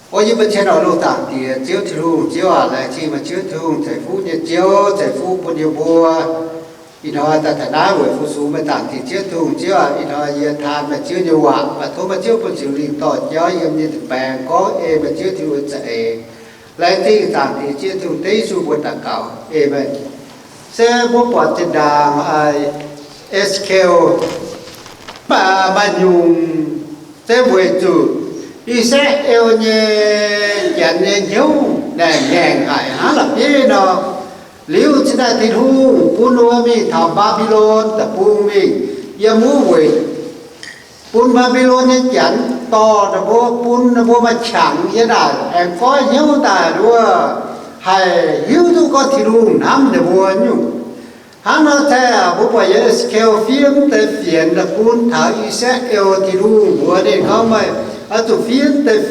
O yie mbuo cien oix lungh zaangc Diex Ziouv Tin-Hungh. Ziouv aac, laengz zingh meih Ziouv Tin-Hungh ceix fuqv nyei Ziouv, ceix fuqv bun yie mbuo. Ih hnoi daaih taux naaiv weic fu-sux meih zaangc Diex Ziouv Tin-Hungh. Ziouv aac, ih hnoi yie taan meih Ziouv nyei waac, maaih tov meih Ziouv bun Singx Lingh dorh jauv yiem yie nyei baengx gorngv ei meih Ziouv Tin-Hungh za'eix. Laengz zingh zaangc Diex Ziouv Tin-Hungh, dengv Yesu mbuo daux gaux, aamen. Se mbuo buatc zinh ndaangc Eskau maaih nyungc, se weic zuqc I^saa^laa^en nyei janx nyei hnyouv naaic ngaengc haic hnangv la'bieiv nor. Liuz cingx daaih Tin-Hungh bun wuov mingh taux Mbaa^mbi^lon deic-bung mingh yiem wuov weic bun Mbaa^mbi^lon nyei janx dorh ninh mbuo, bun ninh mbuo maaih qangx yiem naaic aengx goiv hnyouv daaih wuov, haih hiuv duqv gorngv Tin-Hungh hnamv ninh mbuo nyungc. Hnangv nor se mbuo buatc yiem Eskau fiev mv deix fienx daaih bun taux I^saa^laa^en. Tin-Hungh mbuox ninh gorngv, meih oix zuqc fiev mv deix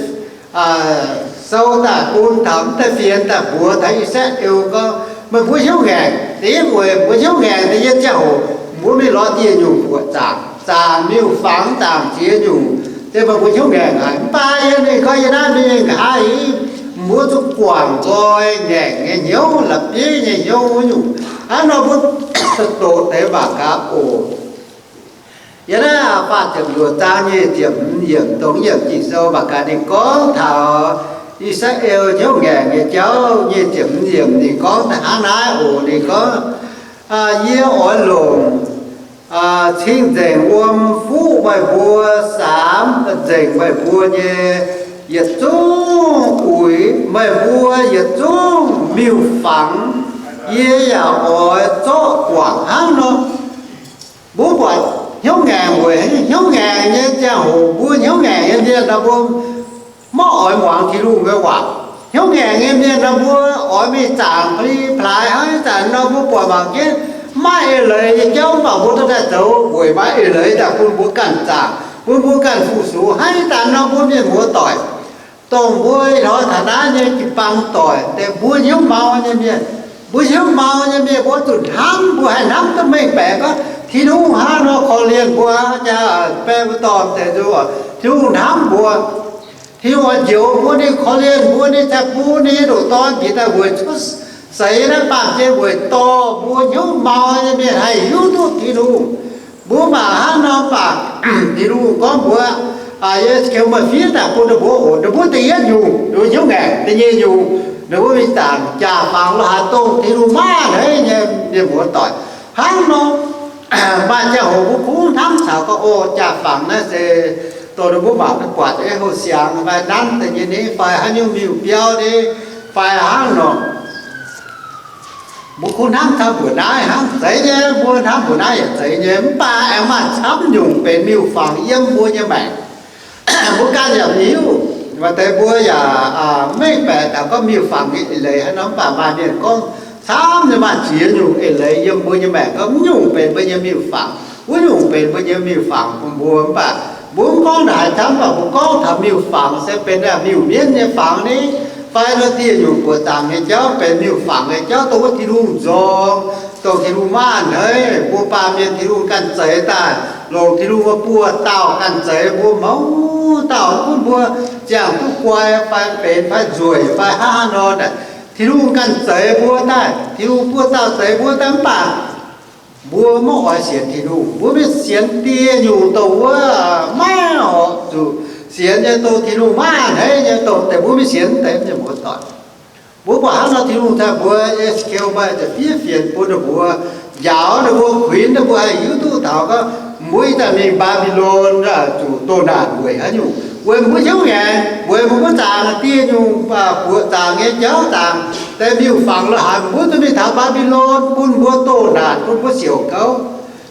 sou daaih bun taux mv deix fienx daaih mbuox taux I^saa^laa^en gorngv, meih mbuo hnyouv ngaengc. Da'yietv weic mbuo hnyouv ngaengc da'yietv ziangh hoc mbuo mingh lorz dieh nyungc buoqc zaangc, zaangc miuc-fangx, zaangc ziex nyungc, se meih mbuo hnyouv ngaengc haic. Mv baac yie ninh gorngv yie naaiv mingh nqa'haav mbuo zuqc guangc nqoi ngaengc nyei hnyouv, la'bieiv nyei hnyouv wuov nyungc. Hnangv nor mbuo doqc deix mangc gaax oc. Yiem naaiv Faah ziepc luoqc zaang nyic ziepc hmz yiemc, dongh yiem Ging-Sou mangc gaax ninh gorngv taux I^saa^laa^en hnyouv ngaengc nyei jauv. Nyic ziepc hmz yiemc ninh gorngv hnangv naaiv oc. Ninh gorngv, yie oix longc cing-nzengc wuom fuqv meih mbuo, saamx nzengc meih mbuo nyei yietc zungv uix, meih mbuo yietc zungv miuc-fangx, yie yaac oix zorqv guangc. Hnangv nor, mbuo buatc hnyouv ngaengc weic hnyouv ngaengc nyei ziangh hoc, mbuo hnyouv ngaengc nyei mienh nor, mbuo maiv oix muangx Tin-Hungh nyei waac. Hnyouv ngaengc nyei mienh nor, mbuo oix mingh zaangc pli-plaaix hnangv. Ih zanc nor mbuo buatc mangc jienv maiv eix leiz nyei jauv, mv baac mbuo dorh daaih zoux weic maaih eix leiz daaih bun mbuo ganh zaangc, bun mbuo ganh fu-sux. Hnangv ih zanc nor mbuo mienh muoz-doic, dongh mbuo ih hnoi taux naaiv nyei jiu-baang doic, deix mbuo hnyouv mau nyei mienh, mbuo hnyouv mau nyei mienh, mbuo zuqc hnamv, mbuo haih hnamv duqv mengh baeqc gorngv Tin-Hungh hnangv nor korv-lienh mbuo, jaa, baeng mbuo dorh deix nzunc, Tin-Hungh hnamv mbuo. Tin-Hungh oix njoux mbuo, ninh korv-lienh mbuo, ninh ziouc bun ninh nyei ndoqc Dorn njiec daaih weic cuotv seix naaiv baamh gen weic dorh mbuo hnyouv mau nyei mienh haih hiuv duqv Tin-Hungh. Mbuo mangc hnangv nor baac Tin-Hungh gorngv mbuox Yesu Giduc, meih fiev daaih bun ninh mbuo oc. Ninh mbuo da'yietv nyungc, ninh mbuo hnyouv ngaengc. Da'nyeic nyungc, ninh mbuo mingh zaangc jaa-fangx lo haaix dongh Tin-Hungh maiv a'hneiv nyei mienh muoz-doic. Hnangv nor, maaih ziangh hoc mbuo kungx hnamv taux gorngv, o, jaa-fangx naaiv se dongh ninh mbuo mangc duqv buatc nyei houh siangx fai nanv deix nyei ni fai haaix nyungc miuc-biauv ni fai hnangv nor. Mbuo kungx hnamv taux mbuoqc naaiv hnangv, zeiz nyei, mbuo hnamv mbuoqc naaiv yaac zeiz nyei. Mv baac aengx maaih camv nyungc benx miuc-fangx yiem mbuo nyei maengc. Mbuo ganh yaac mv hiuv, maaih deix mbuo yaac mv mengh baeqc taux gorngv miuc-fangx nyei eix leiz haaix nor. Mv baac maaih mienh gorngv camv nyei maaih ziex nyungc eix leiz yiem mbuo nyei maengc gorngv mv nyungc benx mbuo nyei miuc-fangx, wuov nyungc benx mbuo nyei miuc-fangx bun mbuo. Mv baac mbuo mv gorngv naaic camv, mv baac mbuo gorngv taux miuc-fangx se benx miuc-mienv nyei fangx ni, fai nor dieh nyungc buoqc zaangc nyei jauv benx miuc-fangx nyei jauv, dongh wuov Tin-Hungh nzorng, dongh Tin-Hungh maiv a'hneiv. Mbuo baamh mienh Tin-Hungh ganh zeix daaih, longc Tin-Hungh buoz-dauh ganh zeix mbuo mouz dauh, gunv mbuo ziangh duqv guai fai benx fai nzueic fai hnangv haaix nor, Tin-Hungh ganh zeix mbuo daaih. Tin-Hungh buoz-dauh zeix mbuo daaih, mv baac mbuo maiv oix sienx Tin-Hungh. Mbuo mingh sienx dieh nyungc dongh wuov maiv horpc zuqc sienx nyei, dongh Tin-Hungh maiv a'hneiv nyei, dongh deix mbuo mingh sienx deix mienh muoz-doic. Mbuo buatc hnangv nor, Tin-Hungh daaih mbuox E^se^ken, meih zuqc fiev fienx bun ninh mbuo, njaaux ninh mbuo, kuinx ninh mbuo haih hiuv duqv taux gorngv mbuo ih zanc mingh Mbaa^mbi^lon zuqc doh naanc weic haaix nyungc? Weic mbuo hnyouv ngaengc, weic mbuo zaangc dieh nyungc, buoqc zaangc nyei jauv, zaangc deix miuc-fangx lo haaix, mbuo zuqc mingh taux Mbaa^mbi^lon bun mbuo doh naanc, bun mbuo siouc gouv.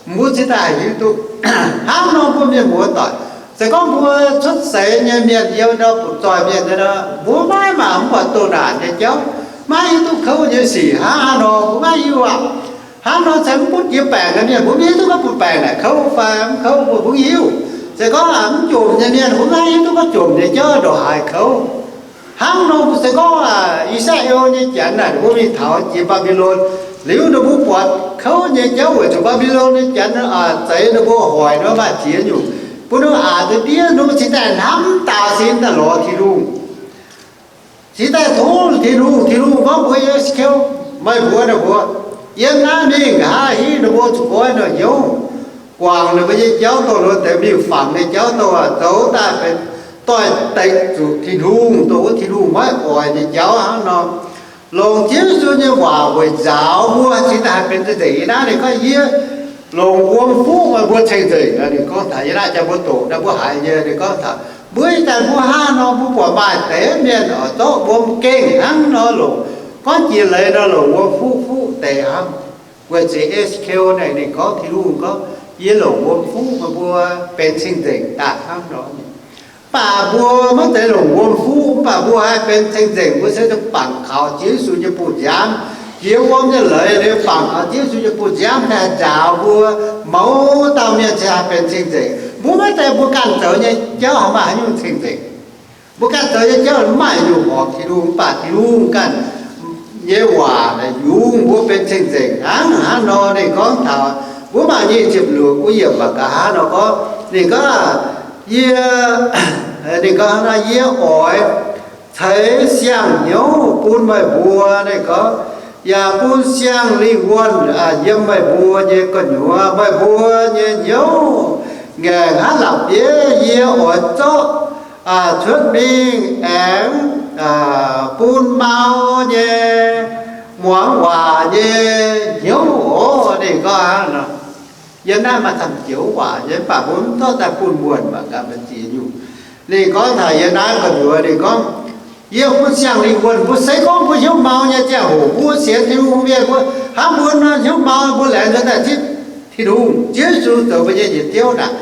Mbuo cingx daaih haih hiuv duqv. Hnangv nor, mbuo mienh muoz-doic, se gorngv mbuo cuotv seix nyei mienh yiem nor, butv-zoih mienh nyei nor, mbuo maiv maaih mv buatc doh naanc nyei jauv, maiv hiuv duqv kouv nyei sic. Hnangv haaix nor mbuo maiv hiuv aqv. Hnangv nor se mv butv jiex baengc nyei mienh, mbuo mv hiuv duqv gorngv butv baengc naaic kouv fai mv kouv, mbuo mv hiuv. Se gorngv mv jomc nyei mienh, mbuo maiv hiuv duqv gorngv jomc nyei jauv ndongc haaix kouv. Hnangv nor se gorngv I^saa^laa^en nyei janx naaic, ninh mbuo mingh taux jiex Mbaa^mbi^lon, liuz ninh mbuo buatc kouv nyei jauv weic zuqc Mbaa^mbi^lon nyei janx zeix ninh mbuo hoic ninh mbuo maaih ziex nyungc, bun ninh mbuo aqc deix ndiev, ninh mbuo cingx daaih hnamv daaux sin daaih lorz Tin-Hungh. Cingx daaih tov Tin-Hungh. Tin-Hungh gorngv mbuox E^se^ken, meih mbuox ninh mbuo, yiem naaiv mingh nqa'haav hingv ninh mbuo zuqc goiv nor hnyouv, guangc ninh mbuo nyei jauv dongh lungh deix mingh fangx nyei jauv dongh aac zoux daaih benx doix-dekc zuqc Tin-Hungh, dongh wuov Tin-Hungh maiv oix nyei jauv hnangv nor. Longc Ziouv Yesu nyei waac weic nzaaux mbuo cingx daaih haih benx cing-nzengc. Yie naaiv ninh gorngv yie longc wuom fuqv meih mbuo cing-nzengc. Ninh gorngv taux yie naaiv jaa mbuo doqc naaiv mbuo haiz nyei, ninh gorngv taux mbuo ih zanc mbuo hnangv nor mbuo buatc maaih deix mienh oix zorqv wuom gengh hnangv nor longc, gorngv jiex leiz nor longc wuom fuqv fuqv deix hnangv. Weic zuqc E^se^ken naaic ninh gorngv, Tin-Hungh gorngv, yie longc wuom fuqv meih mbuo benx cing-nzengc daaih hnangv nor. Mv baac mbuo maiv zeiz longc wuom fuqv, mv baac mbuo haih benx cing-nzengc, mbuo se bangc kaux Ziouv Yesu nyei bun nziaamv, jiex wuom nyei leiz liuz bangc kaux Ziouv Yesu nyei bun nziaamv haih nzaaux mbuo. Mouz dauh mienh se haih benx cing-nzengc. Mbuo maiv zeiz mbuo ganh zoux nyei jauv haih maaih haaix nyungc cing-nzengc. Mbuo ganh zoux nyei jauv maaih nyungc horpc Tin-Hungh, mv baac Tin-Hungh ganh nyei waac naaic yungz mbuo benx cing-nzengc hnangv. Hnangv nor ninh gorngv taux, mbuo mangc nyic ziepc luoqc yiemc mangc gaax hnangv nor gorngv, ninh gorngv, yie, ninh gorngv, yie oix ceix siang-hnyouv bun meih mbuo, ninh gorngv, yaac bun siang-lingh wuonh yiem meih mbuo nyei gu'nyuoz. Meih mbuo nyei hnyouv ngaengc hnangv la'bieiv. Yie oix zorqv cuotv mingh aengx bun mau nyei, muangx waac nyei hnyouv oc. Ninh gorngv hnangv nor. Yiem naaiv maaih camv joux waac nyei, mv baac mbuo mv zorqv daaih bun muonh mangc gaax mbuo ziex nyungc. Ninh gorngv taux yiem naaiv gu'nyuoz ninh gorngv, yie bun siang-lingh wuonh. Mbuo se gorngv mbuo hnyouv mau nyei ziangh hoc, mbuo sienx Tin-Hungh mienh, mbuo hnangv mbuo nor hnyouv mau, mbuo laengz nzuonx daaih zipv Tin-Hungh, Ziouv Yesu zoux mbuo nyei njiec Ziouv naaic,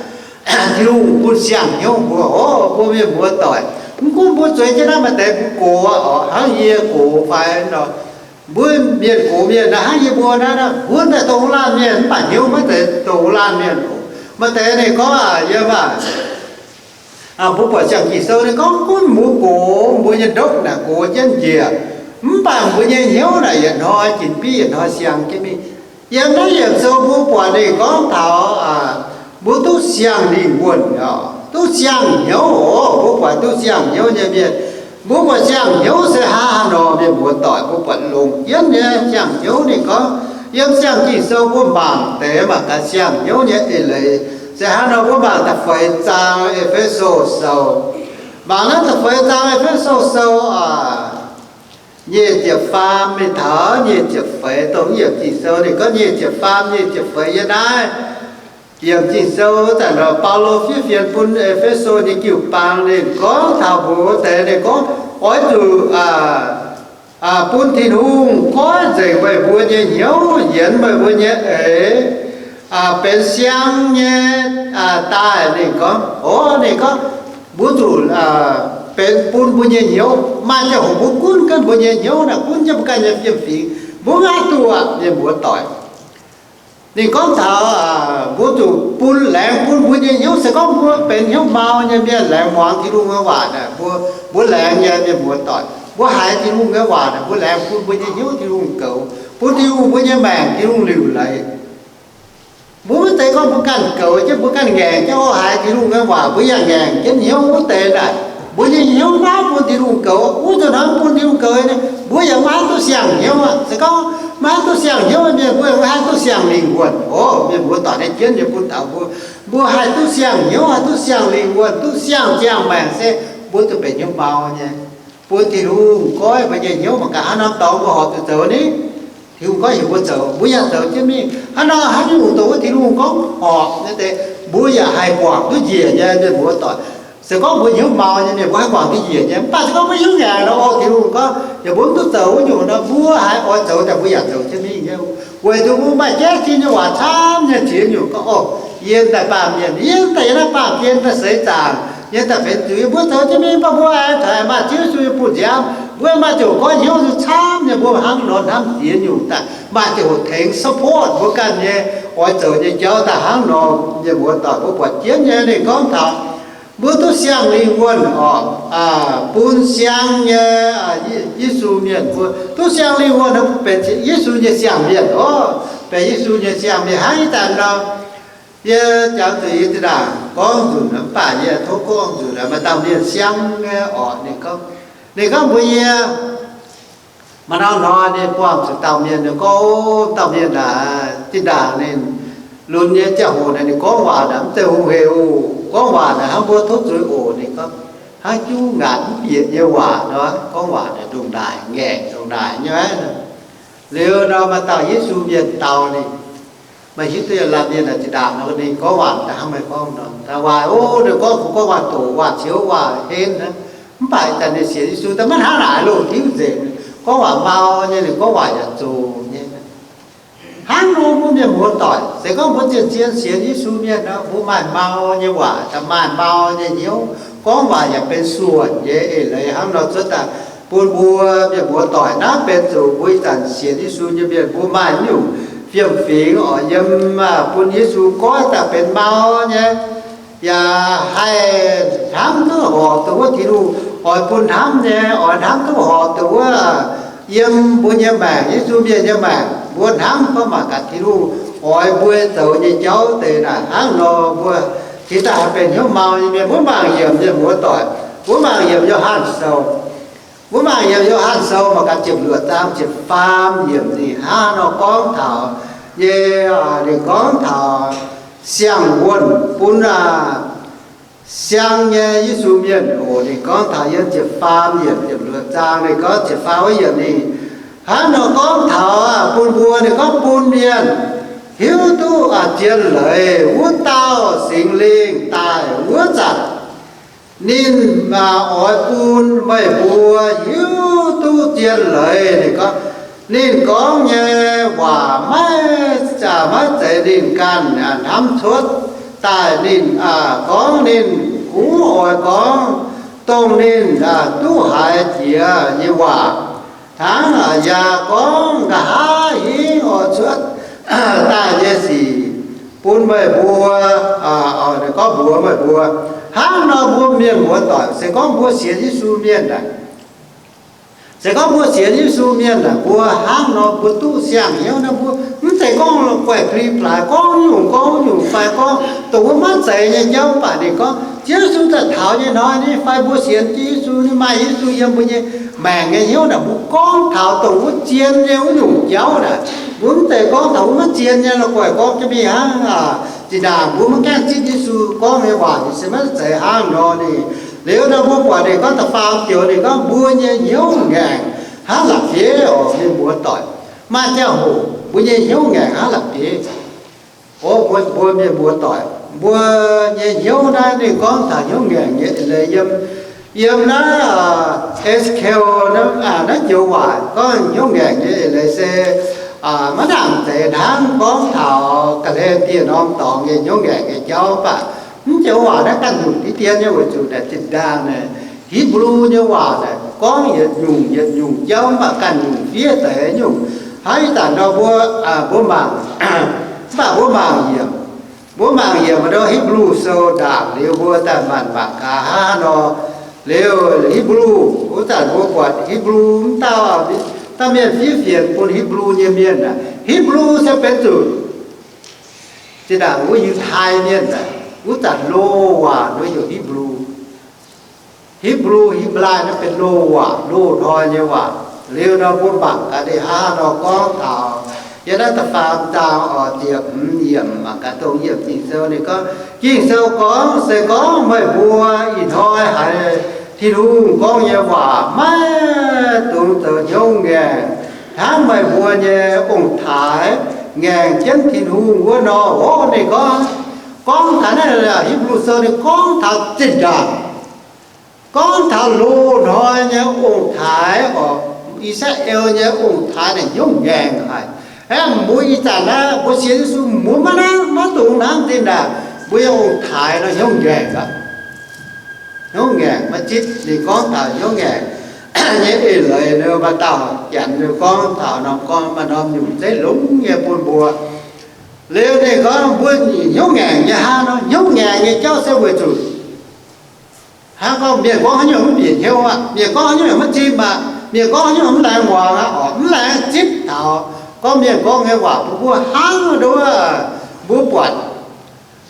Tin-Hungh bun siang-hnyouv mbuo oc, mbuo mienh muoz-doic. Mv gunv mbuo zueiz jienv naaiv maaih deix mbuo gox oc, hnangv yie gox fai nor, mbuo mienh gox mienh naaiv, hnangv yie mbuo naaiv, mbuo daaih dongh wuov laanh mienh, mv baac hnyouv maiv zeiz dongh wuov laanh mienh oc. Maaih deix ninh gorngv aac, yiem aac, mbuo buatc siang-ging-sou ninh gorngv gunv mbuo gox, mbuo nyei ndopv naaic gox jienv njiec, mv baac mbuo nyei hnyouv naaic yietc hnoi ginx bieiv yietc hnoi siang jienv mingh. Yiem naaiv yiemc sou mbuo buatc ninh gorngv taux mbuo duqv siang-lingh wuonh, duqv siang-hnyouv oc. Mbuo buatc duqv siang-hnyouv nyei mienh, mbuo buatc siang-hnyouv se hnangv haaix nor, mienh muoz-doic. Mbuo buatc longc jienv nyei siang-hnyouv ninh gorngv, yiem siang-ging-sou mbuo mangc deix mangc gaax siang-hnyouv nyei eix leiz se hnangv nor. Mbuo mangc da'feix zaang E^fe^so Sou. Mangc naaiv da'feix zaang E^fe^so Sou, nyic ziepc faam mingh taux nyic ziepc feix, dongh yiem Ging-Sou ninh gorngv nyic ziepc faam, nyic ziepc feix yiem naaiv. Yiem Ging-Sou zanc Baulo fiev fienx bun E^fe^so nyei jiu-baang, ninh gorngv taux mbuox wuov deix, ninh gorngv oix zuqc bun Tin-Hungh goiv nzengc meih mbuo nyei hnyouv, yienx meih mbuo nyei eix, benx siang nyei daaih. Ninh gorngv, o, ninh gorngv, mbuo zuqc benx bun mbuo nyei hnyouv. Maaih ziangh hoc mbuo gunv jienv mbuo nyei hnyouv naaic, gunv jienv mbuo ganh nyei fiem-fingx, mbuo maiv haih duqv aqv, mienh muoz-doic. Ninh gorngv taux mbuo zuqc bun, laengz bun mbuo nyei hnyouv. Se gorngv mbuo benx hnyouv mau nyei mienh, laengz muangx Tin-Hungh nyei waac naaic, mbuo, mbuo laengz nyei, mienh muoz-doic. Mbuo haiz Tin-Hungh nyei waac naaic, mbuo laengz bun mbuo nyei hnyouv Tin-Hungh goux, bun Tin-Hungh mbuo nyei maengc Tin-Hungh liuc leiz. Mbuo maiv zeiz gorngv mbuo ganh goux jienv, mbuo ganh ngaengc jienv, o, haiz Tin-Hungh nyei waac mbuo yaac ngaengc jienv hnyouv wuov deix naaic, mbuo nyei hnyouv maiv bun Tin-Hungh goux. Wuov zanc hnoi maiv bun Tin-Hungh goux, mbuo yaac maiv haih duqv siang-hnyouv aqv. Se gorngv maiv haih duqv siang-hnyouv nyei mienh, mbuo yaac maiv haih duqv siang-lingh wuonh. O, mienh muoz-doic, naaiv jienv nyei bun taux mbuo, mbuo haih duqv siang-hnyouv, haih duqv siang-lingh wuonh, duqv siang ziangh maengc se mbuo zuqc benx hnyouv mau nyei, bun Tin-Hungh goiv mbuo nyei hnyouv mangc gaax haaix norm dorngx mbuo horpc zuqc zoux ni. Tin-Hungh gorngv heuc mbuo zoux, mbuo yaac zoux jienv mingh. Hnangv nor, haaix nyungc dongh wuov Tin-Hungh gorngv horpc nyei deix, mbuo yaac haih guangc duqv njiec nyei, mienh muoz-doic. Se gorngv mbuo hnyouv mau nyei mienh, mbuo haih guangc duqv njiec nyei. Mv baac se gorngv mbuo hnyouv ngaengc nor, o, Tin-Hungh gorngv heuc mbuo mv duqv zoux wuov nyungc nor, mbuo haiz oix zoux daaih mbuo yaac zoux jienv mingh nyei. Weic zuqc mbuo maaih jaiv Tin nyei waac camv nyei ziex nyungc gorngv, o, yie daaih baamh mienh, yie daaih yiem naaiv baamh gen daaih seix zaangc, yie daaih benx zuiz, mbuo zoux jienv mingh, mv baac mbuo aengx maaih Ziouv Yesu nyei bun nziaamv, mbuo maaih ziouc goiv hnyouv camv nyei. Mbuo hnangv nor hnamv ziex nyungc daaih maaih ziouc hoc tengx support mbuo ganh nyei oix zoux nyei jauv daaih hnangv nor. Mienh muoz-doic, mbuo buatc jienv nyei ninh gorngv taux mbuo duqv siang-lingh wuonh oc, bun siang nyei Yesu mienh, mbuo duqv siang-lingh wuonh, benx Yesu nyei siang-mienh oc, benx Yesu nyei siang-mienh. Hnangv ih zanc nor, yie jangx zuqc yie zinh ndaangc gorngv nzunc, mv baac yie tov gorngv nzunc maaih dauh mienh siang nyei oc, ninh gorngv, Ninh gorngv mbuox yie, maaih norm hnoi ninh buangh zuqc dauh mienh, ninh gorngv, O, dauh mienh naaic, zinh ndaangc ninh lunx nyei ziangh hoc naaic ninh gorngv waac naaic mv zeiz hungh hec oc. Gorngv waac naaic hnangv mbuo tov zuiz oc. Ninh gorngv hnangv juv ngaatc mv bieqc nyei waac nor, gorngv waac naaic ndongc naaic, ngaengc ndongc naaic nyei. Liuz nor maaih dauh Yesu mienh dau ninh, maaih hiuv duqv yaac lamh mienh naaic zinh ndaangc nor ninh gorngv waac daaih hnangv meih gorngv nor, daaih waac, O, ninh gorngv, Kuv gorngv waac doqc, waac ciouv, waac henv hnangv. Mv baac ih zanc ninh sienx Yesu daaih maiv hnangv naaic loh, tiuv nzengc, gorngv waac mau nyei, ninh gorngv waac yaac zoqc nyei. Hnangv nor mbuo mienh muoz-doic, se gorngv mbuo zien-zien sienx Yesu mienh nor, mbuo maaih mau nyei waac, maaih mau nyei hnyouv, gorngv waac yaac benx suonc nyei eix leiz hnangv nor cuotv daaih bun mbuo mienh muoz-doic. Naaiv benx zuqc mbuo ih zanc sienx Yesu nyei mienh mbuo maaih nyungc fiem-fingx oix yiem, bun Yesu goiv daaih benx mau nyei, yaac haih hnamv duqv horpc dongh wuov Tin-Hungh oix bun hnamv nyei, oix hnamv duqv horpc dongh wuov yiem mbuo nyei maengc, Yesu mienh nyei maengc. Mbuo hnamv gorngv mangc gaax Tin-Hungh oix mbuo zoux nyei jauv deix naaic hnangv nor mbuo cingx daaih haih benx hnyouv mau nyei mienh. Mbuo mangc yiemc mienh muoz-doic, mbuo mangc yiemc Yo^han Sou. Mbuo mangc yiemc Yo^han Sou mangc gaax ziepc luoqc zaang ziepc faam yiemc ninh hnangv nor gorngv taux nyei, ninh gorngv taux siang-wuonh bun siang nyei Yesu mienh oc. Ninh gorngv taux yiem ziepc faam yiemc, ziepc luoqc zaang ninh gorngv ziepc faam wuov yiemc ninh hnangv nor gorngv taux bun mbuo, ninh gorngv bun mienh hiuv duqv zien leiz wuov dauh Singx Lingh daaih wuov zanc, ninh oix bun meih mbuo hiuv duqv zien leiz. Ninh gorngv, ninh gorngv nyei waac maiv, maiv zeiz ninh ganh hnamv cuotv daaih. Ninh gorngv ninh kungx oix gorngv dongh ninh duqv haiz jiex nyei waac, hnangv yaac gorngv nqa'haav hingv oix cuotv daaih nyei sic bun meih mbuo, gorngv mbuox meih mbuo. Hnangv nor mbuo mienh muoz-doic, se gorngv mbuo sienx Yesu mienh aeqv, se gorngv mbuo sienx Yesu mienh aeqv, mbuo hnangv nor mbuo duqv siang-hnyouv nor, mbuo mv zeiz gorngv guaih pli-plaaix gorngv nyungc gorngv nyungc fai gorngv dongh wuov maiv zeiz nyei jauv. Mv baac ninh gorngv Ziouv Yesu daaih taux nyei hnoi nyei fai mbuo sienx Yesu nyei, maaih Yesu yiem mbuo nyei maengc nyei hnyouv naaic, mbuo gorngv taux dongh wuov zien nyei wuov nyungc jauv naaic. Mbuo mv zeiz gorngv taux wuov maiv zien nyei la'guaih gorngv jienv mingh hnangv. Zinh ndaangc mbuo maiv gaengh zipv Yesu gorngv nyei waac ninh se maiv zeiz hnangv nor. Ninh liuz nor mbuo buatc ninh gorngv da'faam joux ninh gorngv mbuo nyei hnyouv ngaengc hnangv la'bieiv oc, mienh muoz-doic. Maaih ziangh hoc mbuo nyei hnyouv ngaengc hnangv la'bieiv. O, mbuo, mbuo mienh muoz-doic, mbuo nyei hnyouv naaiv ninh gorngv taux hnyouv ngaengc nyei eix leiz yiem, yiem naaiv Esekii naaiv joux waac gorngv hnyouv ngaengc nyei eix leiz se maiv nangc deix hnangv gorngv taux Ga'hlen dieh norm dorngx nyei hnyouv ngaengc nyei jauv. Mv baac mv joux waac naaiv ganh nyungc diqv dien nyei weic zuqc naaic zinh ndaangc naaic Hipv^lu nyei waac naaic gorngv yietc nyungc yietc nyungc jauv, mv baac ganh nyungc fiev deix nyungc. Hnangv ih zanc nor mbuo, mbuo mangc, mv baac mbuo mangc yiemc, mbuo mangc yiemc nor Hipv^lu Sou ndaangc liuz mbuo daaih manc mangc gaax hnangv nor. Liuz Hipv^lu wuov zanc mbuo buatc Hipv^lu mv dauh, dauh mienh fiev fienx bun Hipv^lu nyei mienh aeqv, Hipv^lu se benx zuqc zinh ndaangc wuov Yiutai mienh aeqv, wuov zanc loz waac nor heuc Hipv^lu. Hipv^lu, Hipv^lai naaiv benx loz waac, loz-hnoi nyei waac. Liuz nor mbuo mangc gaax ninh hnangv haaix nor gorngv taux, yiem naaiv da'faam zaang oc, ziepc hmz yiemc, mangc gaax dongh yiemc Ging-Sou ninh gorngv, Ging-Sou gorngv, se gorngv meih mbuo ih hnoi haiz Tin-Hungh gorngv nyei waac maiv dungx zoux hnyouv ngaengc hnangv meih mbuo nyei ong-taaix ngaengc jienv Tin-Hungh wuov nor. Ov, ninh gorngv, gorngv taux naaiv Hipv^lu Sou ninh gorngv taux zinh ndaangc, gorngv taux loz-hnoi nyei ong-taaix oc, I^saa^laa^en nyei ong-taaix naaic hnyouv ngaengc haic. Aeqv, mbuo ih zanc naaiv mbuo sienx Yesu mbuo maiv hnangv, maiv dungx hnangv zinh ndaangc mbuo nyei ong-taaix nor hnyouv ngaengc aqv. Hnyouv ngaengc maiv zipv. Ninh gorngv taux hnyouv ngaengc nyei eix leiz nor, maaih dauh janx nor gorngv taux norm, gorngv maaih norm nyungc zeiv longx nyei bun mbuo. Liuz ninh gorngv mbuo hnyouv ngaengc nyei hnangv nor, hnyouv ngaengc nyei jauv se weic zuqc hnangv gorngv mienh gorngv haaix nyungc mv bieqc hnyouv aqv, mienh gorngv haaix nyungc maiv zipv aqv, mienh gorngv haaix nyungc mv laengz muangx aqv, oc, mv laengz zipv taux gorngv mienh gorngv nyei waac bun mbuo hnangv nduov. Mbuo buatc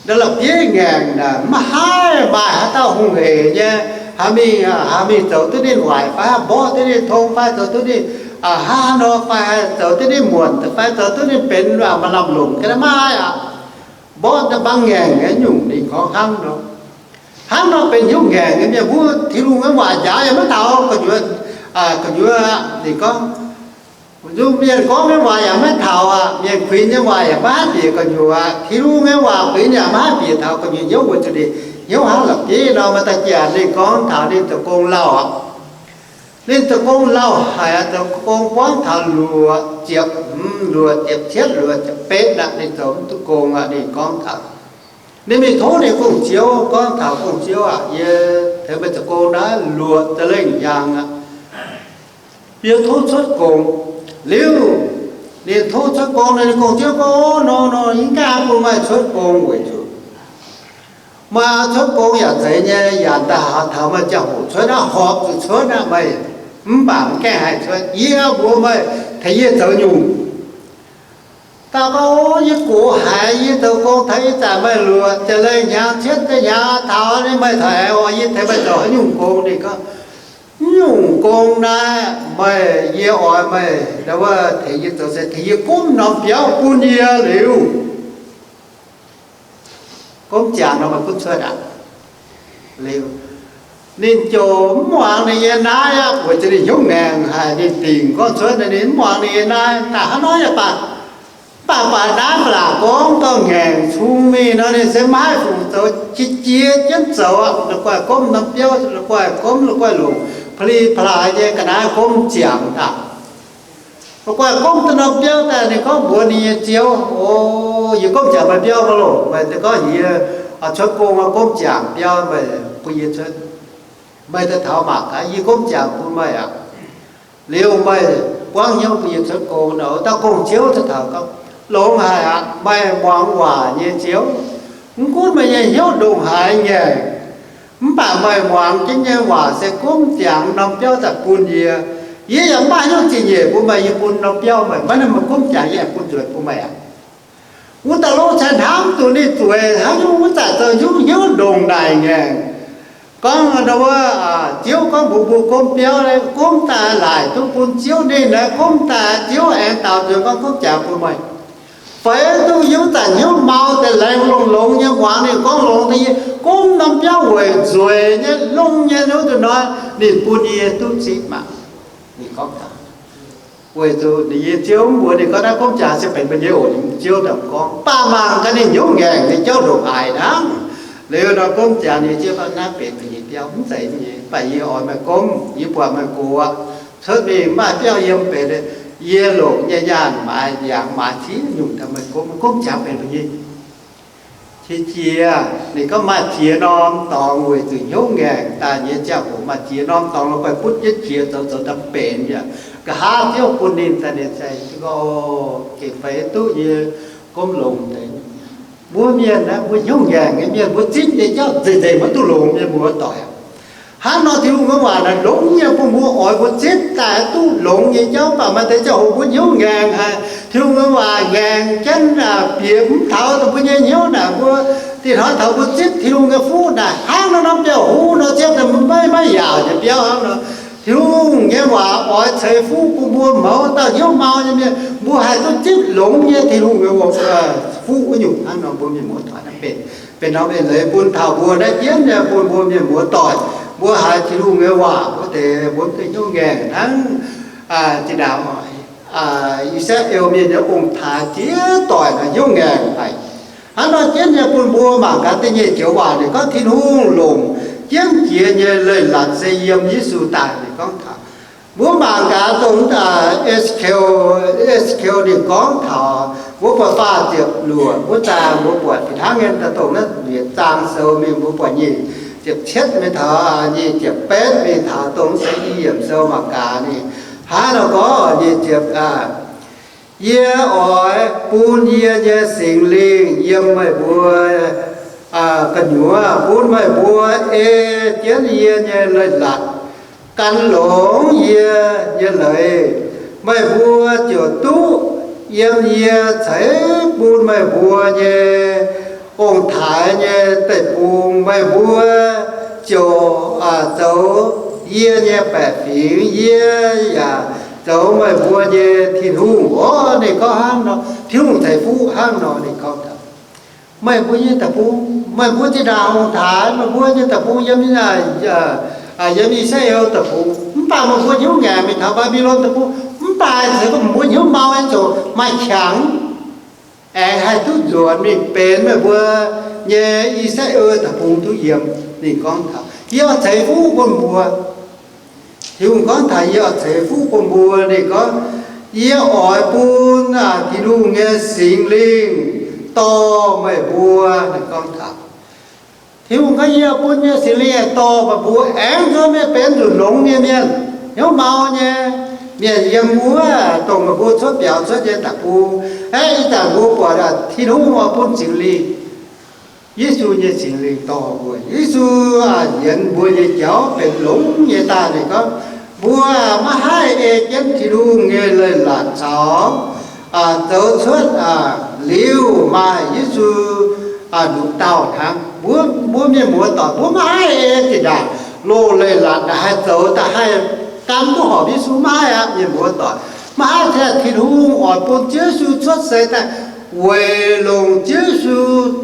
ndau la'bieiv ngaengc naaic maiv haih maaih haaix dauh hungh hec nyei, Haih mingh, haih mingh zoux duqv ninh waaic fai, mborqv duqv ninh tong fai, zoux duqv ninh hnangv haaix nor fai, zoux duqv ninh muonc fai, zoux duqv ninh benx maaih lamh longc ga'naaiv maiv aqv. Mborqv daaih mbaang ngaengc nyei nyungc ninh gorngv hnangv nor. Hnangv nor benx hnyouv ngaengc nyei mienh mbuo, Tin-Hungh nyei waac njaaux yaac maiv taux gu'nyuoz, gu'nyuoz ninh gorngv, nzung mienh gorngv nyei waac yaac maiv taux aqv, mienh kuinx nyei waac yaac maiv haih bieqc gu'nyuoz aqv, Tin-Hungh nyei waac kuinx yaac maiv haih bieqc taux gu'nyuoz hnyouv, weic zuqc ninh hnyouv hnangv la'bieiv nor. Maaih dauh jaax ninh gorngv taux ninh zoux gong lauh aqv. Ninh zoux gong lauh haic aqv, zoux gong buangv taux luoqc ziepc hmz, luoqc ziepc cietv, luoqc ziepc betv aqv, ninh zoux mv duqv gong aqv. Ninh gorngv taux, ninh mingh tov ninh gong-ziouv gorngv taux, Gong-ziouv aac, yie tengx meih zoux gong naaiv luoqc za'lengh hnyangx aqv, yie tov cuotv gong. Liuz ninh tov cuotv gong nor, ninh gong-ziouv gorngv, Nor, nor, yie mv gaengh bun meih cuotv gong weic zuqc meih cuotv gong yaac zeiz nyei, yaac daaih taux meih ziangh hoc cuotv aqv, horpc zuqc cuotv aqv meih, mv baac mv gaengh haih cuotv. Yie mbuox meih, tengx yie zoux nyungc. Dauh gorngv, Yie gox haic, yie zoux gong taux ih zanc maaih luoqc ziepc lengh hnyangx, cietv deix hnyangx taux, ninh meih taux aengx oix yie tengx meih zoux haaix nyungc gong? Ninh gorngv, Nyungc gong naaiv meih, yie oix meih wuov tengx yie zoux se tengx yie gomv norm biauv bun yie liuz, gomv ziangx nor meih gunv cuotv aqv. Liuz ninh ziouc mv muangx ninh nyei naaiv aqv, weic zuqc ninh hnyouv ngaengc haic. Ninh dingc gorngv cuotv, ninh mv muangx ninh nyei naaiv. Daaih hnangv nor yaac baac, mv baac baac naaiv ba'laqc gorngv gauh ngaengc cung mingh nor, ninh se maiv haih fungc zoux, qiex jiez jienv zoux aqv. La'guaih gomv norm biauv, la'guaih gomv, la'guaih longc, pa'li pa'laaix nyei ga'naaiv gomv ziangx daaih. La'guaih gomv duqv norm biauv daaih, ninh gorngv mbuox ninh nyei ziouv, O, yie gomv ziangx meih biauv maiv loh. Meih gorngv yie cuotv gong, gomv ziangx biauv meih bun yie cuotv. Meih daaih taux mangc gaax, yie gomv ziangx bun meih aqv. Liuz meih buangv hnyouv bun yie cuotv gong nor. Dauh gong-ziouv daaih taux gorngv, Longx haic aqv. Meih muangx waac nyei ziouv, mv gunv meih nyei hnyouv ndongc haaix ngaengc, mv baac meih muangx jienv nyei waac se gomv ziangx norm biauv daaih bun yie. Yie yaac mv maaih hnyouv zingh nyeic bun meih, yie bun norm biauv meih, maiv nor meih gomv ziangx yie aengx bun nzuonx bun meih aqv. Wuov dauh longx cai hnamv duqv ninh zueiz hnangv nyungc, wuov zanc zoux hnyouv hnyouv ndongc naaic ngaengc. Gorngv nor wuov, ziouv gorngv mbuox mbuo gomv biauv, gomv daaih laaic duqv bun ziouv, ninh naaiv gomv daaih ziouv aengx daaux nzuonx gorngv gomv ziangx bun meih. Feix duqv yie wuov zanc hnyouv mau deix laengz longx-longx nyei muangx ninh gorngv longx deix, yie gomv norm biauv weic nzueic nyei longx nyei wuov nzunc hnoi, ninh bun yie duqv zipv maah. Ninh gorngv daaih, weic zuqc ninh nyei ziouv mv mbuox ninh gorngv naaiv gomv ziangx se benx mbuo nyei oc. Ninh ziouv daaih gorngv, mv baac mangc gaax ninh hnyouv ngaengc nyei jauv ndongc haaix hnangv. Liuz nor gomv ziangx ninh ziouv gorngv naaiv benx mbuo nyei biauv, mv zeiz nyei, mv baac yie oix meih gomv, yie buatc meih gox aqv, cuotv mingh maaih biauv yiem benx, yie longc nyei nyaanh maaiz ndiangx maaiz ziex nyungc daaih meih gomv, gomv ziangx benx mbuo nyei. Qiex jiez, ninh gorngv maaih ziex norm dorngx weic zuqc hnyouv ngaengc daaih nyei ziangh hoc, maaih ziex norm dorngx la'guaih butv jienv jiex zoux zoux daaih benx yaac nqa'haav ziouv bun ninh daaih, ninh se gorngv, Gengh feix duqv yie gomv longx deix. Mbuo mienh naaiv, mbuo hnyouv ngaengc nyei mienh, mbuo zipv nyei jauv nzengc nzengc maiv duqv longx nyei, mbuo doic. Hnangv nor Tin-Hungh nyei waac naaic longx nyei bun mbuo, oix mbuo zipv daaih duqv longx nyei jauv. Mv baac maaih deix ziangh hoc mbuo hnyouv ngaengc haic, Tin-Hungh nyei waac ngaengc jienv bieqc mv taux mbuo nyei hnyouv naaic, mbuo dingh hnoi taux mbuo zipv Tin-Hungh nyei fuqv naaic hnangv nor norm biauv-huv nor, ziouc maiv, maiv yaauc nyei biauv hnangv nor. Tin-Hungh nyei waac oix ceix fuqv bun mbuo mouz dauh hnyouv mau nyei mienh, mbuo haih duqv zipv longx nyei Tin-Hungh nyei fuqv wuov nyungc hnangv nor, mbuo mienh muoz-doic naaiv benx, benx norm eix leiz bun taux mbuo naaiv jienv nyei, bun mbuo mienh muoz-doic mbuo haiz Tin-Hungh nyei waac wuov deix, mbuo mv dungx hnyouv ngaengc hnangv zinh ndaangc I^saa^laa^en mienh nyei ong-taaix ziex doic naaic hnyouv ngaengc haic. Hnangv nor jienv nyei bun mbuo mangc gaax da'nyeic joux waac ninh gorngv Tin-Hungh longc jienv jiex nyei leiz-latc se yiem Yesu daaih, ninh gorngv taux. Mbuo mangc gaax dongh E^se^ken, E^se^ken ninh gorngv taux, mbuo buatc faah ziepc luoqc wuov zaang, mbuo buatc fih hnangv nyei daaih dongh naaiv yietc zaang sou mingh mbuo buatc nyic ziepc cietv mingh taux nyic ziepc betv mingh taux dongh se i yiemc sou mangc gaax ninh hnangv nor gorngv nyic ziepc, Yie oix bun yie nyei Singx Lingh yiem meih mbuo gu'nyuoz, bun meih mbuo ei jienv yie nyei leiz-latc, gan longx yie nyei leiz. Meih mbuo ziouc duqv yiem yie ceix bun meih mbuo nyei ong-taaix nyei deic-bung. Meih mbuo ziouc zoux yie nyei baeqc fingx, yie yaac zoux meih mbuo nyei Tin-Hungh. Orv, ninh gorngv hnangv nor, Tin-Hungh ceix fuqv hnangv nor, ninh gorngv taux meih mbuo nyei deic-bung, meih mbuo zinh ndaangc ong-taaix, meih mbuo nyei deic-bung yiem, yiem I^saa^laa^en deic-bung, mv baac meih mbuo hnyouv ngaengc mingh taux Mbaa^mbi^lon deic-bung, mv baac se gorngv meih mbuo hnyouv mau nyei ziouc maaih qangx aengx haih duqv nzuonx mingh benx meih mbuo nyei I^saa^laa^en deic-bung duqv yiem. Ninh gorngv taux, yie oix ceix fuqv bun mbuo. Tin-Hungh gorngv taux, yie oix ceix fuqv bun mbuo. Ninh gorngv, yie oix bun Tin-Hungh nyei Singx Lingh dorh meih mbuo. Ninh gorngv taux, Tin-Hungh gorngv, yie bun nyei Singx Lingh dorh meih mbuo aengx nzuonx mingh benx nzunc longx nyei mienh, hnyouv mau nyei mienh yiem wuov, dongh meih mbuo cuotv biaux cuotv nyei deic-bung. Aeqv, ih zanc mbuo buatc Tin-Hungh oix bun Singx Lingh, Yesu nyei Singx Lingh dorh mbuo. Yesu yienx mbuo nyei jauv benx longx nyei daaih. Ninh gorngv, mbuo maiv haih ei jienv Tin-Hungh nyei leiz-latc caux zoux cuotv liuz maaih Yesu nduqc dauh hnangv. Mbuo, mbuo mienh muoz-doic, mbuo maiv haih ei zinh ndaangc loz-leiz-latc naaic haih zoux daaih haih gan duqv horpc Yesu, maiv haih aqv, mienh muoz-doic. Maiv haih. Tin-Hungh oix bun Ziouv Yesu cuotv seix daaih weic longc Ziouv Yesu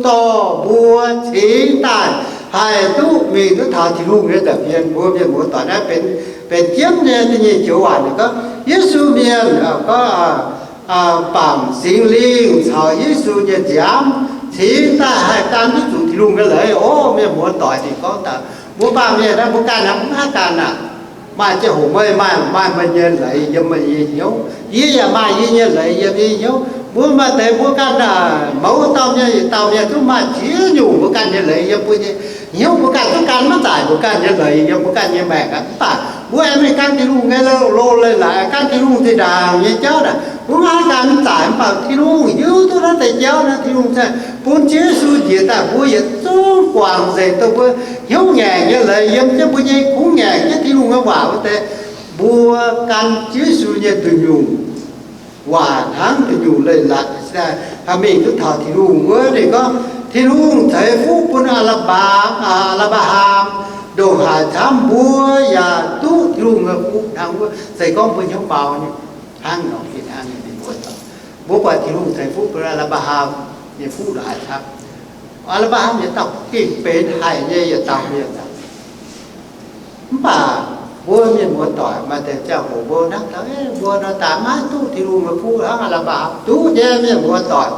dorh mbuo cingx daaih haih duqv mingh duqv taux Tin-Hungh nyei nza'hmien. Mbuo mienh muoz-doic, naaiv benx, benx jienv nyei da'nyeic joux waac. Ninh gorngv Yesu mienh, gorngv bangc Singx Lingh caux Yesu nyei nziaamv cingx daaih haih gan duqv zuqc Tin-Hungh nyei leiz. Orv, mienh muoz-doic, ninh gorngv daaih, mbuo baamh mienh naaiv, mbuo ganh hnangv mv haih ganh aqv. Maaih ziangh hoc meih maaih, maaih meih nyei leiz yiem meih nyei hnyouv, yie yaac maaih yie nyei leiz yiem yie nyei hnyouv. Mbuo maaih deix mbuo ganh mouz dauh mienh, yietc dauh mienh zungv maaih ziex nyungc mbuo ganh nyei leiz yiem mbuo nyei hnyouv. Mbuo ganh zungv gan maiv zaaic mbuo ganh nyei leiz yiem mbuo ganh nyei maengc aqv. Mv baac mbuo aengx mingh gan Tin-Hungh nyei loz-leiz-latc, gan Tin-Hungh zinh ndaangc nyei jauv naaic, mbuo maiv gan mv zaaic. Mv baac Tin-Hungh hiuv duqv naaiv deix jauv naaiv, Tin-Hungh bun Ziouv Yesu njiec daaih, mbuo yietc zungv guangc nzengc dongh mbuo hnyouv ngaengc nyei leiz yiem jienv mbuo nyei kungx ngaengc jienv Tin-Hungh nyei waac wuov deix. Mbuo gan Ziouv Yesu nyei nduqc nyungc waac hnangv nduqc nyungc leiz-latc haih mingh duqv taux Tin-Hungh wuov. Ninh gorngv Tin-Hungh ceix fuqv bun Aa^laa^baa, Aa^laa^mbaa^ham ndongc haaix camv mbuo yaac duqv Tin-Hungh nyei fuqv hnangv wuov. Se gorngv mbuo hnyouv mau nyei, hnangv nor fih hnangv nyei, mienh muoz-doic. Mbuo buatc Tin-Hungh ceix fuqv bun Aa^laa^mbaa^ham nyei fuqv ndongc haaix camv. Aa^laa^mbaa^ham yietc dauh gengh benx haic nyei yietc dauh mienh aqv. Mv baac mbuo mienh muoz-doic, maaih deix ziangh hoc mbuo hnamv taux, mbuo nor daaih maiv duqv Tin-Hungh nyei fuqv hnangv Aa^laa^mbaa^ham. Duqv nyei, mienh muoz-doic.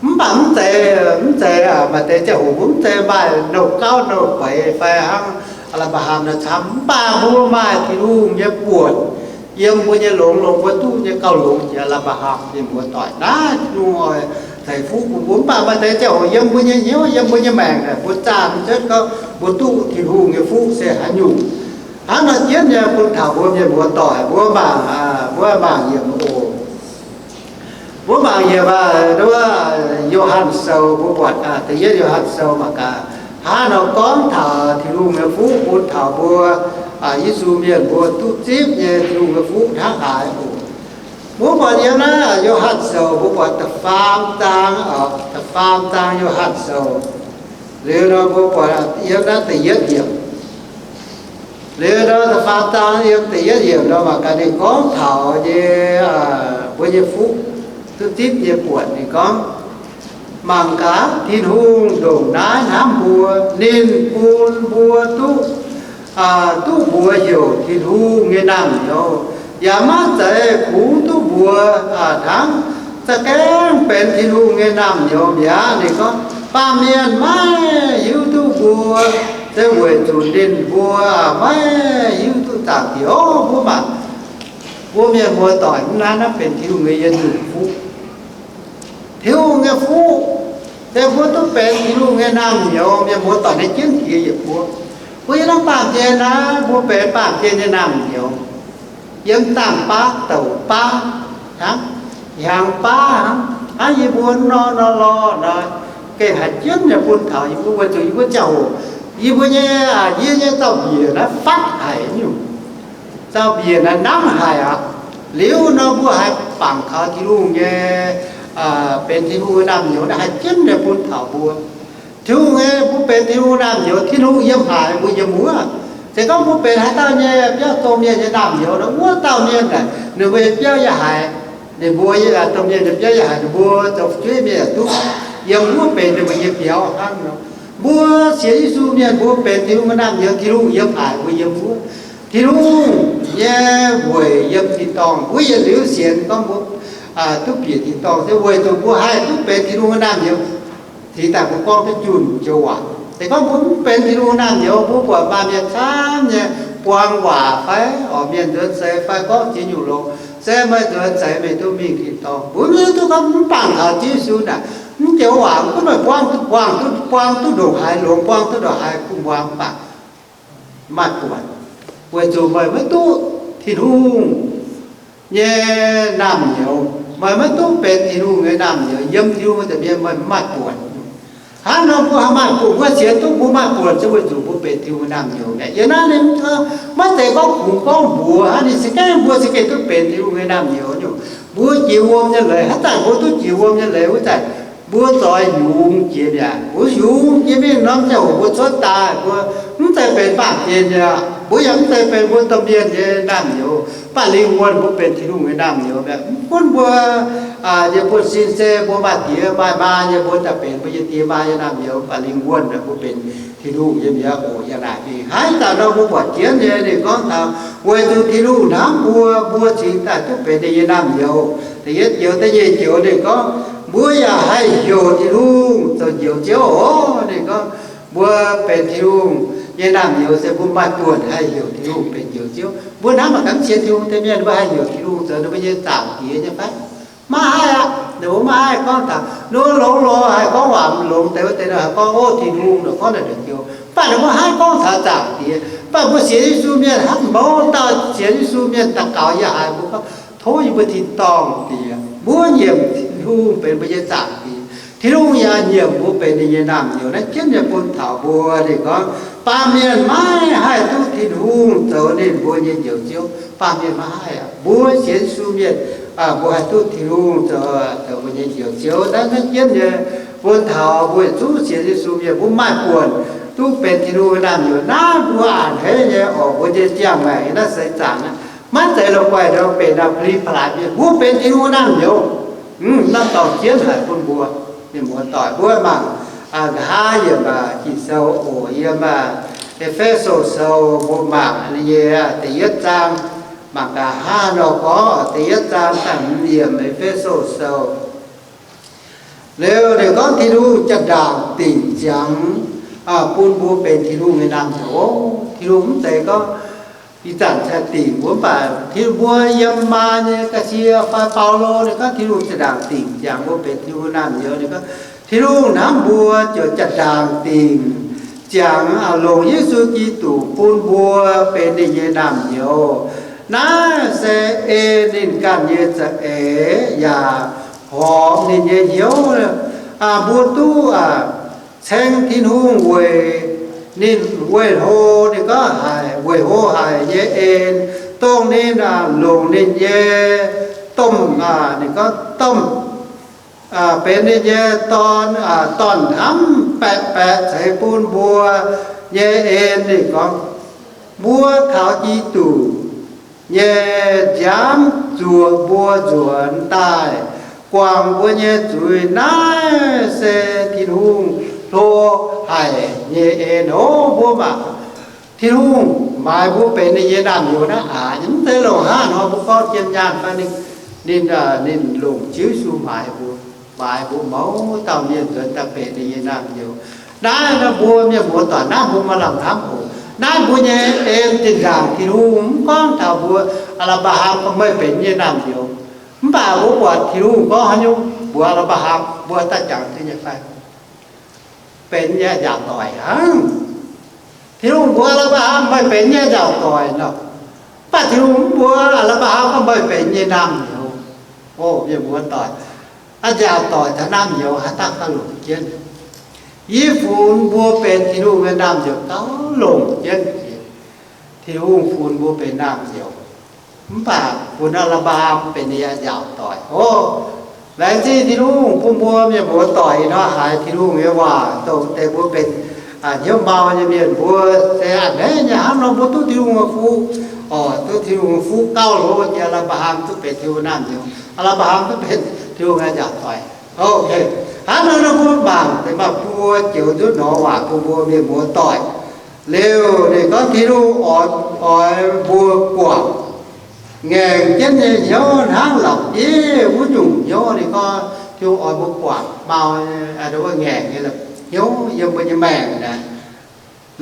Mv baac mv zeiz, mv zeiz, maaih deix ziangh hoc mbuo mv zeiz maaih nouh gauv nouh feix fai hnangv Aa^laa^mbaa^ham nor camv. Mv baac mbuo maaih Tin-Hungh nyei buonc yiem mbuo nyei longx, longx mbuo duqv nyei gauh longx jiex Aa^laa^mbaa^ham. Mienh muoz-doic, naaiv Tin-Hungh oix ceix fuqv bun mbuo. Mv baac maaih deix ziangh hoc yiem mbuo nyei hnyouv, yiem mbuo nyei maengc naaic, mbuo zaah mv cuotv gorngv mbuo duqv Tin-Hungh nyei fuqv se haaix nyungc. Hnangv nor jienv nyei bun taux mbuo mienh muoz-doic, mbuo mangc, mbuo mangc yiemc oc. Mbuo mangc yiemc, Yo^han Sou, mbuo buatc da'yietv Yo^han Sou mangc gaax, hnangv nor gorngv taux Tin-Hungh nyei fuqv bun taux mbuo Yesu mienh mbuo duqv zipv nyei Tin-Hungh nyei fuqv hnangv haaix oc. Mbuo buatc yiem naaiv Yo^han Sou, mbuo buatc da'faam zaang, da'faam zaang Yo^han Sou. Liuz nor mbuo buatc yiem naaiv da'yietv yiemc. Liuz nor da'faam zaang yiem da'yietv yiemc nor mangc gaax ninh gorngv taux nyei, mbuo nyei fuqv duqv zipv nyei buonc. Ninh gorngv, mangc gaax, Tin-Hungh ndongc naaiv hnamv mbuo, ninh bun mbuo duqv, duqv mbuox heuc Tin-Hungh nyei naamh nyouz, yaac maiv zeiz kungx duqv mbuox hnangv za'gengh benx Tin-Hungh nyei naamh nyouz mi'aqv. Ninh gorngv, baamh mienh maiv hiuv duqv mbuo, se weic zuqc ninh mbuo maiv hiuv duqv Zaangc Diex. Mbuo mangc, mbuo mienh muoz-doic, mv naaiv, naaiv benx Tin-Hungh nyei yietc nyungc fuqv. Tin-Hungh nyei fuqv, se mbuo duqv benx Tin-Hungh nyei naamh nyouz. Mienh muoz-doic, naaiv jienv jiex yietc buo. Mbuo yiem naaiv baamh gen naaiv, mbuo benx baamh gen nyei naamh nyouz. Yiem zaangc baav douc baav hnangv, hnyangx baav hnangv, hnangv yie mbuo nor nor lorh nor, gengh haiz jienv nyei bun taux yie mbuo, weic zuqc yie mbuo ziangh hoc, yie mbuo nyei, yie nyei zaux-mbiec naaiv fatv haic nyungc. Zaux-mbiec naaiv nangv haic aqv. Liuz nor mbuo haiz bangc kaux Tin-Hungh nyei, benx Tin-Hungh nyei naamh nyouz naaiv, haiz jienv nyei bun taux mbuo. Tin-Hungh nyei, mbuo benx Tin-Hungh naamh nyouz, Tin-Hungh yiem haaix mbuo yiem wuov. Se gorngv mbuo benx haaix dauh nyei biauv domh mienh nyei naamh nyouz nor, wuov dauh mienh naaic ninh mbuo nyei biauv yiem haaix, ninh mbuo nyei domh mienh nyei biauv yiem haaix, ninh mbuo zoux fu'jueiv mienh yaac duqv yiem wuov benx ninh mbuo nyei biauv hnangv nor. Mbuo sienx Yesu mienh mbuo benx Tin-Hungh nyei naamh nyouz, Tin-Hungh yiem haaix mbuo yiem wuov. Tin-Hungh nyei weic yiem tin-dorngh, mbuo yietc liuz sienx gorngv mbuo duqv bieqc tin-dorngh se weic zuqc mbuo haih duqv benx Tin-Hungh nyei naamh nyouz. Cingx daaih mbuo gorngv duqv junh joux waac. Se gorngv mbuo mv benx Tin-Hungh naamh nyouz, mbuo buatc maaih mienh camv nyei buang waac fai oix mienh nzuonx seix fai gorngv ziex nyungc longx, se meih nzuonx seix meih duqv mingh tin-dorngh. Mbuo mv hiuv duqv gorngv mv bangc taux Ziouv Yesu naaic, mv joux waac mv gunv meih buang, buang duqv, buang duqv ndongc haaix longx, buang duqv ndongc haaix kuh muangx mv baac maaih buonc, weic zuqc meih maiv duqv Tin-Hungh nyei naamh nyouz. Meih maiv duqv benx Tin-Hungh nyei naamh nyouz, yiem Tin-Hungh nyei mienh meih mv maaih buonc. Hnangv nor mbuo haih maaih buonc, mbuo sienx duqv mbuo maaih buonc se weic zuqc mbuo benx Tin-Hungh nyei naamh nyouz mi'aqv. Yiem naaiv ninh mv, maiv zeiz gorngv kungx gorngv mbuox hnangv, ninh se gaengh mbuo se gaengh duqv benx Tin-Hungh nyei naamh nyouz nyungc. Mbuo jiex wuom nyei leiz, haaix zanc mbuo duqv jiex wuom nyei leiz wuov zanc, mbuo zoix yungz jiex mi'aqv. Mbuo yungz jiex mingh norm ziangh hoc mbuo cuotv daaih, mbuo mv zeiz benx baamh gen nyei, mbuo yaac mv zeiz benx mbuo domh mienh nyei naamh nyouz. Mv baac lingh wuonh mbuo benx Tin-Hungh nyei naamh nyouz mi'aqv. Mv gunv mbuo nyei buonv-sin se mbuo maaih diex maaih maa nyei, mbuo daaih benx mbuo nyei diex maa nyei naamh nyouz, mv baac lingh wuonh mbuo benx Tin-Hungh nyei mi'aqv oc. Yiem naaic mingh haaix zanc nor mbuo buatc jienv nyei ninh gorngv taux weic zuqc Tin-Hungh hnamv mbuo, mbuo cingx daaih duqv benx ninh nyei naamh nyouz. Da'yietv joux, da'nyeic joux ninh gorngv mbuo yaac haih heuc Tin-Hungh zoux Njoux Ziouv oc. Ninh gorngv mbuo benx Tin-Hungh nyei naamh nyouz se mbuo maaih buonc haih heuc Tin-Hungh benx Njoux Ziouv. Mbuo hnamv mangc gaax, mv sienx Tin-Hungh deix mienh mbuo haih heuc Tin-Hungh zoux ninh mbuo nyei Zaangc Diex nyei fai? Maiv haih aqv. Ninh mbuo maiv haih gorngv taux ninh mbuo longx lorz haih gorngv waac mv longx deix wuov deix nor, haih gorngv, O, Tin-Hungh, ninh gorngv naaic njoux. Mv baac ninh mbuo maiv haih gorngv taux Zaangc Diex. Mv baac mbuo sienx Yesu mienh hnangv mouz dauh sienx Yesu mienh daux gaux yiem haaix, mbuo gorngv, Tov yie mbuo Tin-Dorngh Diex. Mbuo nyiemc Tin-Hungh benx mbuo nyei Zaangc Diex. Tin-Hungh yaac nyiemc mbuo benx ninh nyei naamh nyouz. Naaiv jienv nyei bun taux mbuo, ninh gorngv baamh mienh maiv haih duqv Tin-Hungh zoux ninh mbuo nyei Njoux Ziouv. Baamh mienh maiv haih aqv. Mbuo sienx Yesu mienh, mbuo haih duqv Tin-Hungh zoux, zoux mbuo nyei Njoux Ziouv. Naaiv, naaiv jienv nyei bun taux mbuo zuqc sienx Yesu mienh mbuo maaih buonc duqv benx Tin-Hungh nyei naamh nyouz. Naaiv mbuo a'hneiv nyei oc, mbuo nyei ziangh maengc nyei naaiv seix zaangc naaiv, maiv zeiz la'guaih nor benx naaiv pli pa'laaix mienh. Mbuo benx Tin-Hungh nyei naamh nyouz. Naaiv dorh jienv haic bun mbuo, mienh muoz-doic. Mbuo mangc nqa'haav yiemc Ging-Sou oc, yiem E^fe^so Sou, mbuo mangc ninh nyei da'yietv zaang, mangc nqa'haav nor gorngv da'yietv zaang da'hmz yiemc E^fe^so Sou. Liuz ninh gorngv Tin-Hungh jaa-ndaangc dingc ziangx bun mbuo benx Tin-Hungh nyei naamh nyouz. Tin-Hungh mv zeiz gorngv ih zanc cingx dingc mbuo, mv baac Tin-Hungh mbuo yiem maa nyei ga'sie fai Baulo ninh gorngv Tin-Hungh jaa-ndaangc dingc ziangx mbuo benx Tin-Hungh naamh nyouz. Ninh gorngv Tin-Hungh hnamv mbuo ziouc jaa-ndaangc dingc ziangx longc Yesu Giduc bun mbuo benx ninh nyei naamh nyouz. Naaiv se ei ninh ganh nyei za'eix yaac horpc ninh nyei hnyouv. Mbuo duqv ceng Tin-Hungh weic ninh weih hlo, ninh gorngv haic, weih hlo haic nyei en, dongh ninh longc ninh nyei domh, ninh gorngv domh, benx ninh nyei Dorn, Dorn-hnamv baeqc baeqc ceix bun mbuo nyei en. Ninh gorngv, mbuo taux Giduc nyei nziaamv zuoqc mbuo nzuonx daaih guangc mbuo nyei zuiz. Naaiv se Tin-Hungh hlo haic nyei en oc. Mbuo mangc, Tin-Hungh maaiz mbuo benx ninh nyei naamh nyouz naaiv aqc, mv zeiz longc hnangv nor mbuo gorngv jiem nyaanh fai ninh, ninh, ninh longc Ziouv Yesu maaiz mbuo, maaiz mbuo mouz dauh mienh nzuonx daaih benx ninh nyei naamh nyouz. Naaiv nor mbuo mienh muoz-doic, naaiv mbuo maaih lamh hnamv oc. Naaiv mbuo nyei en zinh ndaangc Tin-Hungh mv gorngv taux mbuox Apc^laa^ham gorngv, meih benx yie nyei naamh nyouz. Mv baac mbuo buatc Tin-Hungh gorngv haaix nyungc mbuox Apc^laa^ham, mbuo daaih jangx duqv nyei fai? Benx yie nyei nzaaux doic hnangv. Tin-Hungh mbuox Apc^laa^ham, meih benx yie nyei nzaaux doic nor. Mv baac Tin-Hungh mv mbuox Apc^laa^ham gorngv, meih benx yie nyei naamh nyouz. O, mienh muoz-doic, aa, nzaaux doic caux naamh nyouz haaix dauh gauh longc jienv? Yie funx mbuo benx Tin-Hungh nyei naamh nyouz gauh longc jienv. Tin-Hungh funx mbuo benx naamh nyouz, mv baac funx Apc^laa^ham benx ninh nyei nzaaux doic oc. Laengz zingh Tin-Hungh bun mbuo mienh muoz-doic ih hnoi haiz Tin-Hungh nyei waac, dongh deix mbuo benx hnyouv mau nyei mienh, mbuo se a'hneiv nyei hnangv nor mbuo duqv Tin-Hungh nyei fuqv. Oc, duqv Tin-Hungh nyei fuqv gauh hlo jiex Apc^laa^ham duqv benx Tin-Hungh naamh nyouz. Apc^laa^ham duqv benx Tin-Hungh nyei njaaux doic. Hnangv naaiv nor mbuo mangc deix maaih buo joux nzunc nor waac bun mbuo mienh muoz-doic. Liuz ninh gorngv Tin-Hungh oix, oix mbuo guangc ngaengc jienv nyei hnyouv hnangv la'bieiv wuov nyungc hnyouv. Ninh gorngv Tin-Hungh oix mbuo guangc mau nyei, ngaengc nyei hnyouv yiem mbuo nyei maengc naaic.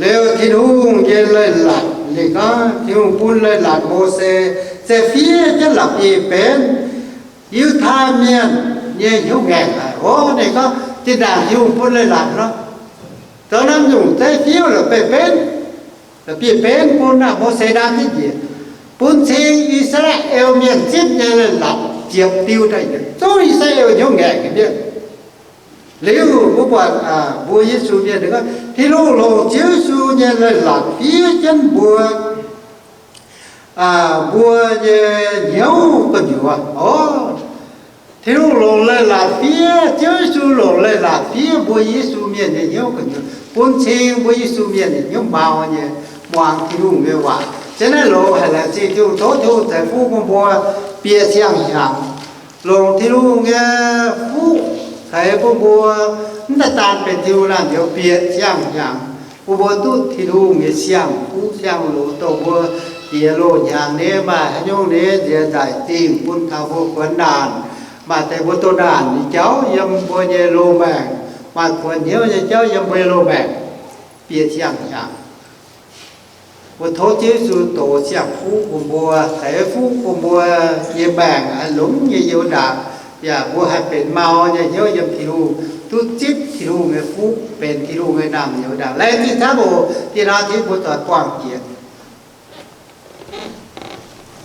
Liuz Tin-Hungh nyei leiz-latc, ninh gorngv Tin-Hungh bun leiz-latc Mose se fiev jienv la'bieiv-benv Yiutai Mienh nyei hnyouv ngaengc haic. Ov, ninh gorngv zinh ndaangc Tin-Hungh bun leiz-latc nor, zoux norm nyungc zeiv fiev la'bieiv-benv, la'bieiv-benv bun naaiv Mose ndaam jienv njiec, bun cing I^saa^laa^en Mienh zipv nyei leiz-latc ziepc diuh daaih yietc zungv I^saa^laa^en hnyouv ngaengc nyei mienh. Liuz mbuo buatc, mbuo Yesu Mienh, ninh gorngv Tin-Hungh longc Ziouv Yesu nyei leiz-latc fiev jienv mbuo, mbuo nyei hnyouv gu'nyuoz. Ov, Tin-Hungh longc leiz-latc fiev, Ziouv Yesu longc leiz-latc fiev mbuo Yesu Mienh nyei hnyouv gu'nyuoz, bun cing mbuo Yesu Mienh nyei hnyouv mau nyei muangx Tin-Hungh nyei waac. Se naaiv loz haih laengz zingh Tin-Hungh, tov Tin-Hungh ceix fuqv bun mbuo bieqc siang-hnyangx, longc Tin-Hungh nyei fuqv ceix bun mbuo, mv daaih daan benx Tin-Hungh naamh nyouz, bieqc siang-hnyangx bun mbuo duqv Tin-Hungh nyei siang-fuqv siang-loz, dongh mbuo diex loz-hnyangx nyei, maaih haaix nyungc nyei nziez nzaic dingh bun taux mbuo kuonx naanc. Maaih deix mbuo doh naanc nyei jauv yiem mbuo nyei loz-maengc, maaih kuonx hnyouv nyei jauv yiem mbuo nyei loz-maengc, bieqc siang-hnyangx. Mbuo tov Ziouv Yesu dox siang-fuqv bun mbuo, ceix fuqv bun mbuo nyei maengc haih longx nyei yiem ndaangc. Yaac mbuo haih benx mau nyei hnyouv yiem Tin-Hungh, duqv zipv Tin-Hungh nyei fuqv, benx Tin-Hungh nyei naamh nyouz ndaangc. Laengz zingh camv oc. Diex hnoi tengx mbuo doic buangh jiex.